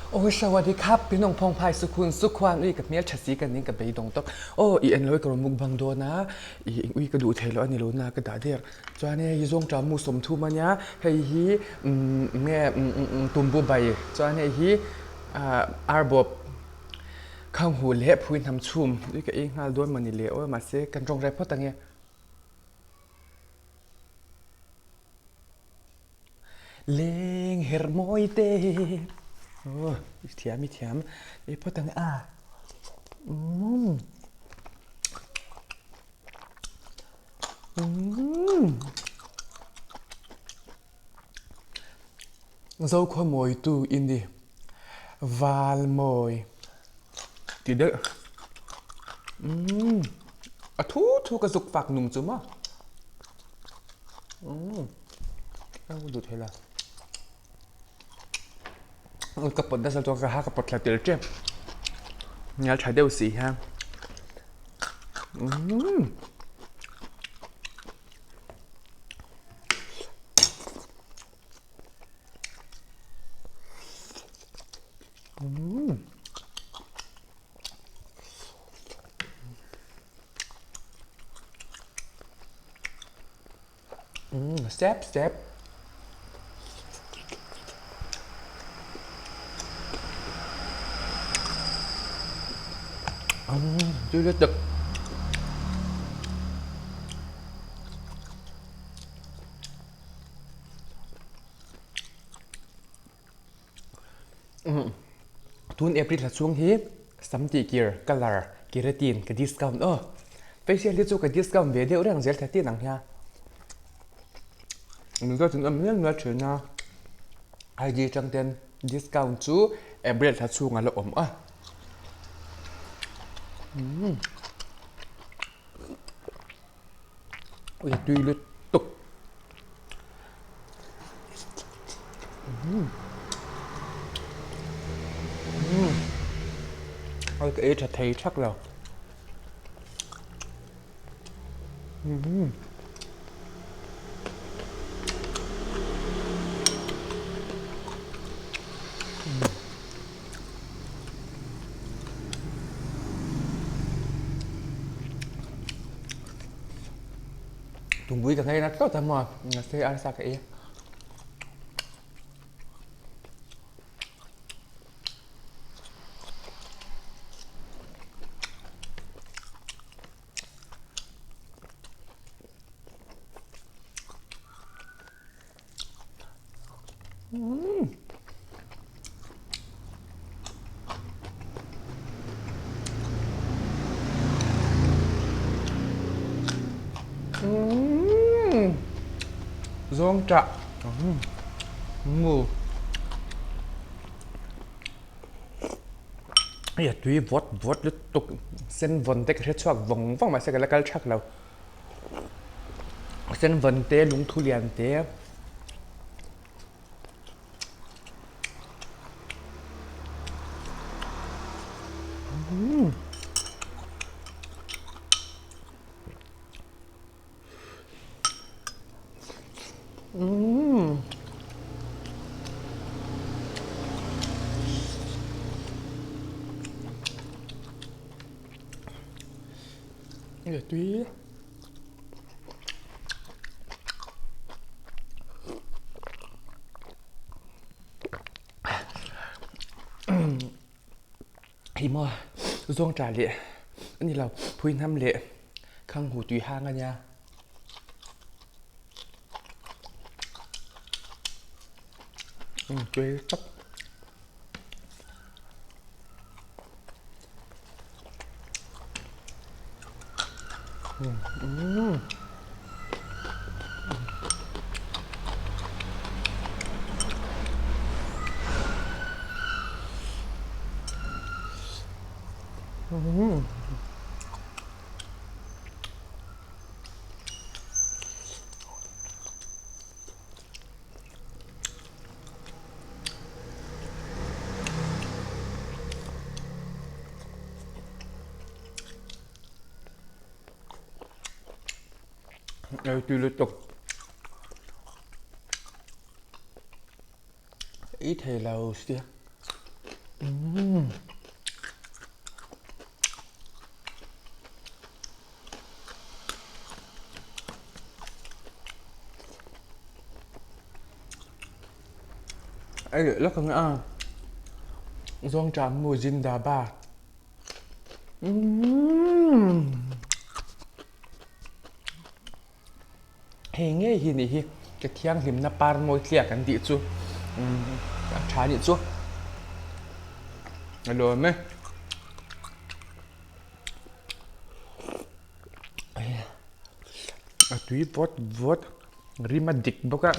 Awi sawadi khap pinawng phawng phai sukhun sukhuan ui ka hmel tha si ka ning ka beidawng tawp aw i en lo i ka rawn mukbang dawn a i ui ka duh thei lo a ni lo na ka dah der chuan hei hi zawngṭah mu 30 ania hei hi umm nge umm tumbu bai chuan hei hi ah arbawp khanghu leh phui hnam chhum ui ka ei nghal dawn mawni le aw mahse kan tawngtai phawt ang e. Leng her mawi te aw i thiam i thiam ei phawt ang a umm umm Zokhua mawitu i ni val mawi ti deuh umm a thu thu ka zuk fak nung chu maw. Umm duh thei la ka pawt nasa chuan ka ha ka pawt thla tel tep ngial tha deuh si hian umm umm. Step step. Tui lutuk. Tun April thla chhung hi sam tih kir colour keratin ka discount aw. Facial hi chu ka discount ve deuh reng zel thla tin ang hian. Mizo chu an awm mial mial thin a, ID atang ten discount chu April thla chhung a la awm a. Ui tui lutuk. Oi ka ei tha thei thak lo. Tumpui ka ngei nat tawt a maw mahse arsa ka ei a. Zawng tah mu hei a tui vawt vawt lutuk sen vawn te ka hre chhuak vawng vawng mahse ka la kal thak lo. Sen vawn te lungthu lian te Nge tui. Hei maw zawng tah leh a ni lo phui hnam leh khang hu tui hang a nia. Tui tak. Ei tui lutuk ei thei lo sia. Ei leh lawk ang a zawngṭah mu zindabad. Hei ngei hi nih hi ka thianghlimna par mawi tliak an tih chu a tha nih chu a lawm e. A tui vawt vawt rim a dik bawk a.